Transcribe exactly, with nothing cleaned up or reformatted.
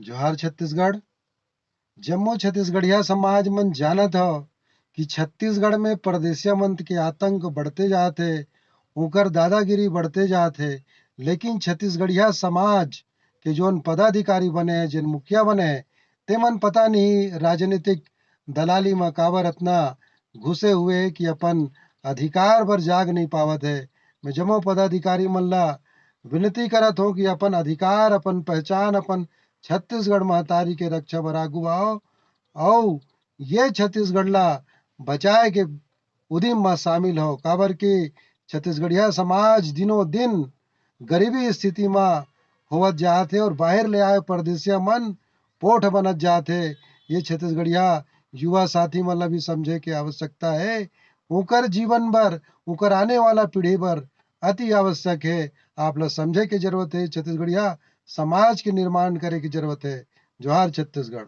जोहार छत्तीसगढ़। जम्मो छत्तीसगढ़िया समाज मन जानत हव कि छत्तीसगढ़ में परदेसिया मन के आतंक बढ़ते जात हे, उंकर दादागिरी बढ़ते जात हे। लेकिन छत्तीसगढ़िया समाज के जोन पदाधिकारी बने हे, जेन मुखिया बने हे, तेमन पता नहीं राजनीतिक दलाली म काबर अतना घुसे हुए हे कि अपन अधिकार बर जाग नहीं पावत हे। मैं जम्मो पदाधिकारी मन ला विनती करत हों कि अपन अधिकार, अपन पहचान, अपन छत्तीसगढ़ महतारी के रक्षा बर आगू आओ, अउ ये छत्तीसगढ़ ला बचाए के उदिम म शामिल हो, काबर कि छत्तीसगढ़िया समाज दिनों दिन गरीबी स्थिति म होवत जात हे और बाहर ले आए परदेसिया मन पोठ बनत जात हे। ये छत्तीसगढ़िया युवा साथी मन ला भी समझे के आवश्यकता हे। उंकर जीवन बर, उंकर आने वाला पीढ़ी बर अति आवश्यक हे। आप ला समझे के जरूरत हे, छत्तीसगढ़िया समाज के निर्माण करे के जरूरत हे। जोहार छत्तीसगढ़।